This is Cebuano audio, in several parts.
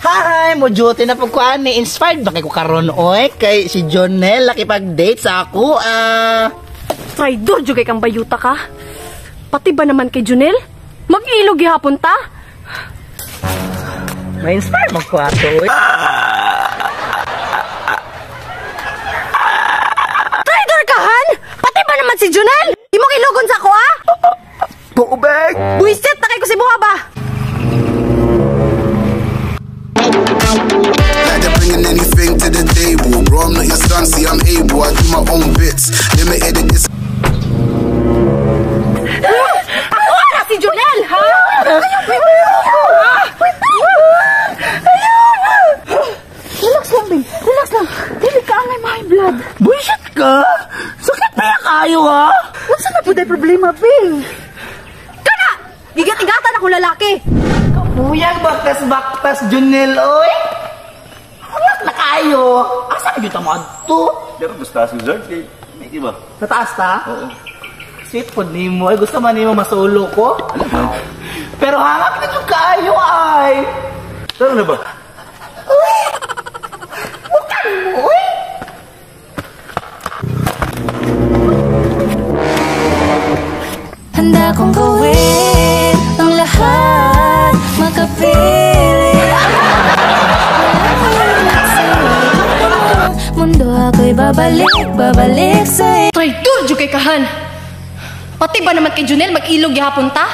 Hi, mo duty na po ko ani. Inspired ba kay ko karon oy kay si Jonel nakipag-date sa ako ah. Traidor jud kay kang bayuta ka. Pati ba naman kay Junel? Mag-ilog gihapon ta? Ma-inspire man ko ato oy. Traidor ka han? Pati ba naman si Junel? Imong ilogon sa ako ah? Tubig. Buisit na kay ko si buha ba? Like they're bringing anything to the table. Bro, I'm not your son, see, I'm able. I do my own bits. Limited this. Ako ara si Junel, ha? Relax lang, babe. Relax lang. Dili ka angay my blood. Bullshit ka? Sakit pa ya kayo ha? Unsa na pud ay problema, babe? Kana! Gigat-igatan akong lalaki. Puyag baktas-baktas Jonel oy. Wala na kayo. Asa gyud ta mo adto? Pero gusto si George kay may iba. Sa taas ta? Oo. Sweet pod nimo. Ay gusto man nimo masulo ko. Pero hangak na jud kayo ay. Tara na ba? Bukan mo oy. Handa kong gawin ang lahat, makapiling. Mundo ako'y babalik, babalik sa'yo. Traidor jud kay kahan. Pati ba naman kay Junel mag-ilog gihapon ta?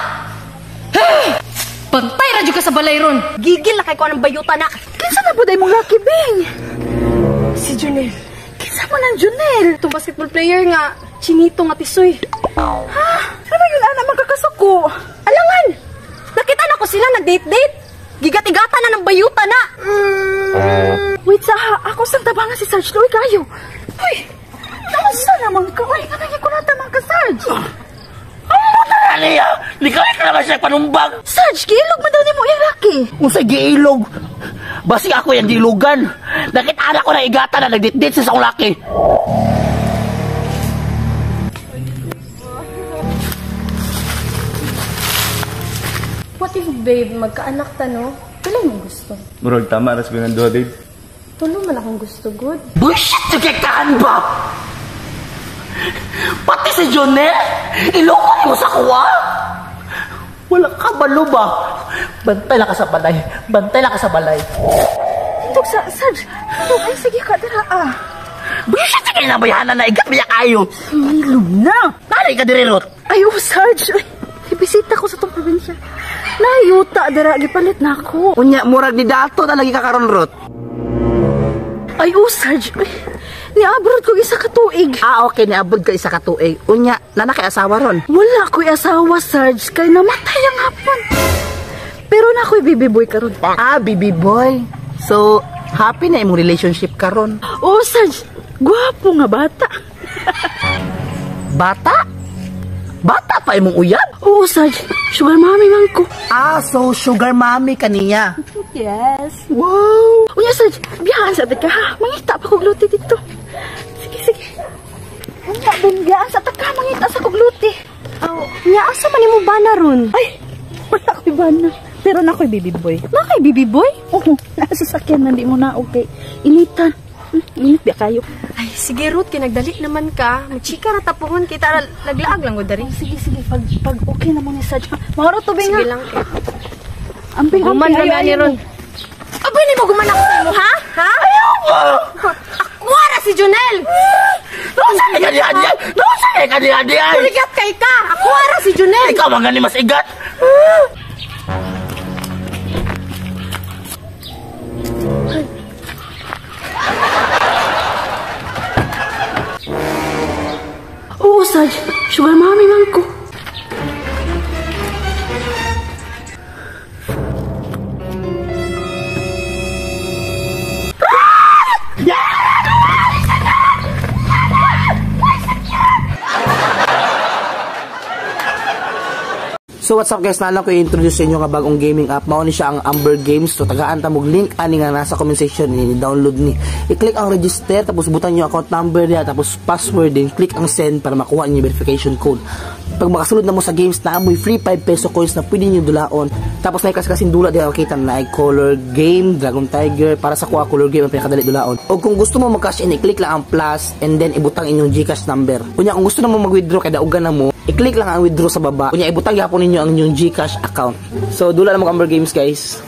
Bantay ra jud ka sa balay ron. Gigil na kay ko anang bayuta na. Kinsa na pud ay mong laki, Bing? Si Junel. Kinsa man ang Junel? Itong basketball player nga, chinito nga tisoy. Ha? Ano yun, ana magkakasuko? Alangan! Nakita na ko sila nag-date-date. Gigat-igatan na ng bayuta na. Wait sa ako sang tabangan si Sarge Loy kayo. Uy, nausa naman ka. Uy, nga nangyay ko na tamang ka, Sarge. Ano niya? Likawin ka naman siya panumbang. Sarge, giilog man daw ni mo iyang laki. Unsay giilog? Basi ako yung giilogan. Nakita na ko na igata na nagdit-dit sa akong laki. What if, babe, magkaanak ta, no? Tulo mong gusto. Murag tama ra sa duha, babe. Tulo man akong gusto, good. Bullshit sa ba? Pati si Jonel, iloko mo sa kuwa. Wala ka balo ba? Bantay lang ka sa balay. Bantay lang ka sa balay. Tug sa Sarge. Tug, ay sige ka dira ah. Bullshit sa kinabayanan na igat biya kayo. Hilom na. Nanay ka diri rot. Ay, oh, Sarge. Ay, ibisita ko sa tong probinsya. Nayuta dira gipalit na ako. Unya murag ni dato na lagi ka karon rot. Ay, oh, Sarge. Ay, niabroad ko isa ka tuig. Ah, okay, niabroad ka isa ka tuig. Unya, nana kay asawa ron. Wala ko'y asawa, Sarge, kay namatay ang hapon. Pero na ako'y baby boy karon. Ah, baby boy. So, happy na imong relationship karon. Oh, Sarge, gwapo nga bata. Bata? Bata pa imong uyab? Oo, Sarge. Sugar mommy man ko. Ah, so sugar mommy kaniya. Yes. Wow. Unya, Sarge, biyaan sa ka ha. Mangita pa kog luti dito. Sige, sige. Unya, ben, biyaan sa ka. Mangita sa kog luti. Oh, nya, asa man imo bana ron? Ay, wala ko'y bana. Pero na ako'y baby boy. Na kay baby boy? Oo, nasa sasakyan na di mo na okay. Initan. Init biya kayo. Ay, sige Ruth, kinagdali naman ka. Magchika ra tapuhon kita laglaag lang ko dari. Oh, sige, sige. Pag okay na mo ni Sarge. Mauro tubig nga. Sige lang. Amping, Guman amping. ra ni ron. Abay nimo guman ako sa imo, ha? Ha? Ayaw mo! Ako ara si Junel. Nausa kay kaniya? Nausa kay kaniya? Kurigat kay ka. Ako ara si Junel. Ikaw man gani mas igat. Oo, Sarge. Sugar mommy man ko. So what's up guys, nalang ko i-introduce sa inyo nga bagong gaming app. Mao ni siya ang Amber Games. So tagaan ta mog link ani nga nasa comment section ni download ni. I-click ang register tapos butan niyo account number niya tapos password din, click ang send para makuha niyo verification code. Pag makasulod na mo sa games, naa moy free 5 peso coins na pwede niyo dulaon. Tapos na kasi dula diha, makita na ay color game, Dragon Tiger, para sa kuha color game ang pinakadali dulaon. O kung gusto mo mag-cash in, i-click lang ang plus and then ibutang inyong GCash number. Unya kung gusto na mo mag-withdraw kay daugan na mo, i-click lang ang withdraw sa baba. Unya ibutang gyapon ninyo ang inyong GCash account. So dula na mo Amber Games, guys.